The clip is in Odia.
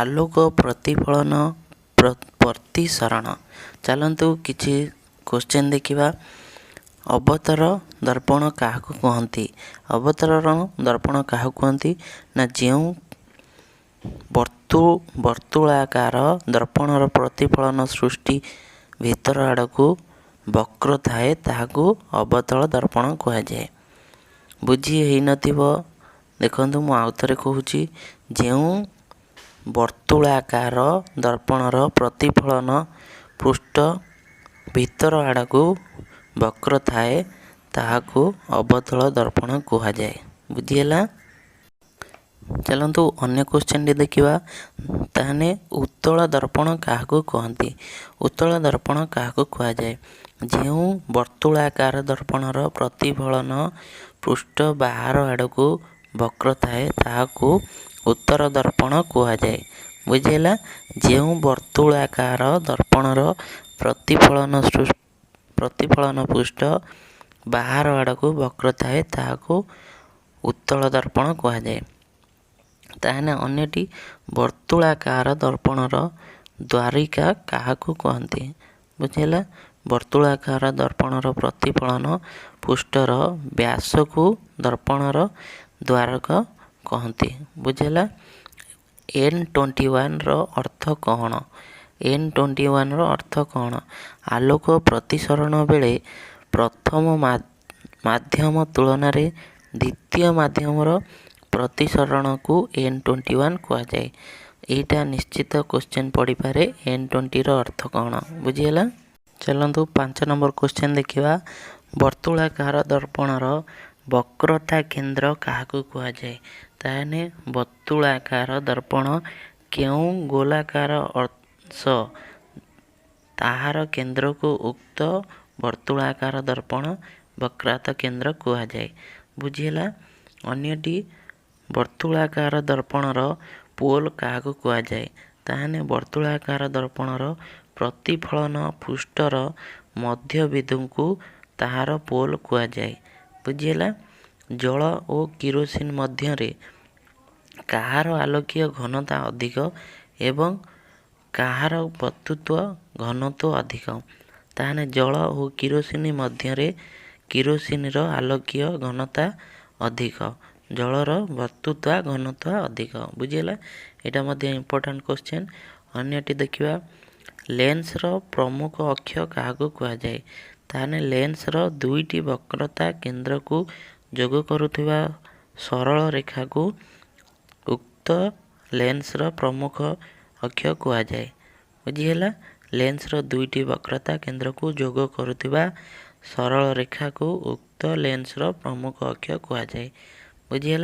ଆଲୋକ ପ୍ରତିଫଳନ, ପ୍ରତିସରଣ। ଚାଲନ୍ତୁ କିଛି କ୍ୱେଶ୍ଚନ୍ ଦେଖିବା। ଅବତଳ ଦର୍ପଣ କାହାକୁ କୁହନ୍ତି? ଅବତଳ ଦର୍ପଣ କାହାକୁ କୁହନ୍ତି ନା, ଯେଉଁ ବର୍ତ୍ତୁଳାକାର ଦର୍ପଣର ପ୍ରତିଫଳନ ପୃଷ୍ଠ ଭିତର ଆଡ଼କୁ ବକ୍ର ଥାଏ, ତାହାକୁ ଅବତଳ ଦର୍ପଣ କୁହାଯାଏ। ବୁଝି ହେଇନଥିବ, ଦେଖନ୍ତୁ, ମୁଁ ଆଉ ଥରେ କହୁଛି। ଯେଉଁ ବର୍ତ୍ତୁଳାକାର ଦର୍ପଣର ପ୍ରତିଫଳନ ପୃଷ୍ଠ ଭିତର ଆଡ଼କୁ ବକ୍ର ଥାଏ, ତାହାକୁ ଅବତଳ ଦର୍ପଣ କୁହାଯାଏ। ବୁଝିହେଲା? ଚାଲନ୍ତୁ ଅନ୍ୟ କ୍ୱେଶ୍ଚନ୍ଟି ଦେଖିବା। ତାହେଲେ ଉତ୍ତଳ ଦର୍ପଣ କାହାକୁ କହନ୍ତି? ଉତ୍ତଳ ଦର୍ପଣ କାହାକୁ କୁହାଯାଏ? ଯେଉଁ ବର୍ତ୍ତୁଳାକାର ଦର୍ପଣର ପ୍ରତିଫଳନ ପୃଷ୍ଠ ବାହାର ଆଡ଼କୁ ବକ୍ର ଥାଏ, ତାହାକୁ ଉତ୍ତଳ ଦର୍ପଣ କୁହାଯାଏ। ବୁଝିହେଲା? ଯେଉଁ ବର୍ତ୍ତୁଳାକାର ଦର୍ପଣର ପ୍ରତିଫଳନ ପୃଷ୍ଠ ବାହାର ଆଡ଼କୁ ବକ୍ର ଥାଏ, ତାହାକୁ ଉତ୍ତଳ ଦର୍ପଣ କୁହାଯାଏ। ତାହେଲେ ଅନ୍ୟଟି, ବର୍ତ୍ତୁଳାକାର ଦର୍ପଣର ଦ୍ୱାରିକା କାହାକୁ କୁହନ୍ତି? ବୁଝିହେଲା? ବର୍ତ୍ତୁଳାକାର ଦର୍ପଣର ପ୍ରତିଫଳନ ପୃଷ୍ଠର ବ୍ୟାସକୁ ଦର୍ପଣର ଦ୍ୱାରକ କହନ୍ତି। ବୁଝିହେଲା? N 21ର ଅର୍ଥ କ'ଣ? N 21ର ଅର୍ଥ କ'ଣ? ଆଲୋକ ପ୍ରତିସରଣ ବେଳେ ପ୍ରଥମ ମାଧ୍ୟମ ତୁଳନାରେ ଦ୍ୱିତୀୟ ମାଧ୍ୟମର ପ୍ରତିସରଣକୁ N 21 କୁହାଯାଏ। ଏଇଟା ନିଶ୍ଚିତ କ୍ୱେଶ୍ଚନ୍ ପଡ଼ିପାରେ, ଏନ୍ 20ର ଅର୍ଥ କ'ଣ? ବୁଝିହେଲା? ଚାଲନ୍ତୁ 5 ନମ୍ବର କ୍ୱେଶ୍ଚନ୍ ଦେଖିବା। ବର୍ତ୍ତୁଳାକାର ଦର୍ପଣର ବକ୍ରତା କେନ୍ଦ୍ର କାହାକୁ କୁହାଯାଏ? ତାହେଲେ ବର୍ତ୍ତୁଳାକାର ଦର୍ପଣ କେଉଁ ଗୋଲାକାର ଅଂଶ, ତାହାର କେନ୍ଦ୍ରକୁ ଉକ୍ତ ବର୍ତ୍ତୁଳାକାର ଦର୍ପଣ ବକ୍ରତା କେନ୍ଦ୍ର କୁହାଯାଏ। ବୁଝିହେଲା? ଅନ୍ୟଟି, ବର୍ତ୍ତୁଳାକାର ଦର୍ପଣର ପୋଲ୍ କାହାକୁ କୁହାଯାଏ? ତାହେଲେ ବର୍ତ୍ତୁଳାକାର ଦର୍ପଣର ପ୍ରତିଫଳନ ପୃଷ୍ଠର ମଧ୍ୟବିନ୍ଦୁକୁ ତାହାର ପୋଲ୍ କୁହାଯାଏ। ବୁଝିହେଲା? ଜଳ ଓ କିରୋସିନ ମଧ୍ୟରେ କାହାର ଆଲୋକୀୟ ଘନତା ଅଧିକ ଏବଂ କାହାର ବର୍ତ୍ତୁତ୍ୱ ଘନତ୍ୱ ଅଧିକ? ତାହେଲେ ଜଳ ଓ କିରୋସିନ ମଧ୍ୟରେ କିରୋସିନର ଆଲୋକୀୟ ଘନତା ଅଧିକ, ଜଳର ବର୍ତ୍ତୁତ୍ୱ ଘନତ୍ୱ ଅଧିକ। ବୁଝିହେଲା? ଏଇଟା ମଧ୍ୟ ଇମ୍ପୋର୍ଟାଣ୍ଟ କ୍ୱେଶ୍ଚନ୍। ଅନ୍ୟଟି ଦେଖିବା। ଲେନ୍ସର ପ୍ରମୁଖ ଅକ୍ଷ କାହାକୁ କୁହାଯାଏ? ତାହେଲେ ଲେନ୍ସର ଦୁଇଟି ବକ୍ରତା କେନ୍ଦ୍ରକୁ ଯୋଗ କରୁଥିବା ସରଳ ରେଖାକୁ ଉକ୍ତ ଲେନ୍ସର ପ୍ରମୁଖ ଅକ୍ଷ କୁହାଯାଏ। ବୁଝିହେଲା? ଲେନ୍ସର ଦୁଇଟି ବକ୍ରତା କେନ୍ଦ୍ରକୁ ଯୋଗ କରୁଥିବା ସରଳ ରେଖାକୁ ଉକ୍ତ ଲେନ୍ସର ପ୍ରମୁଖ ଅକ୍ଷ କୁହାଯାଏ। ବୁଝିହେଲା?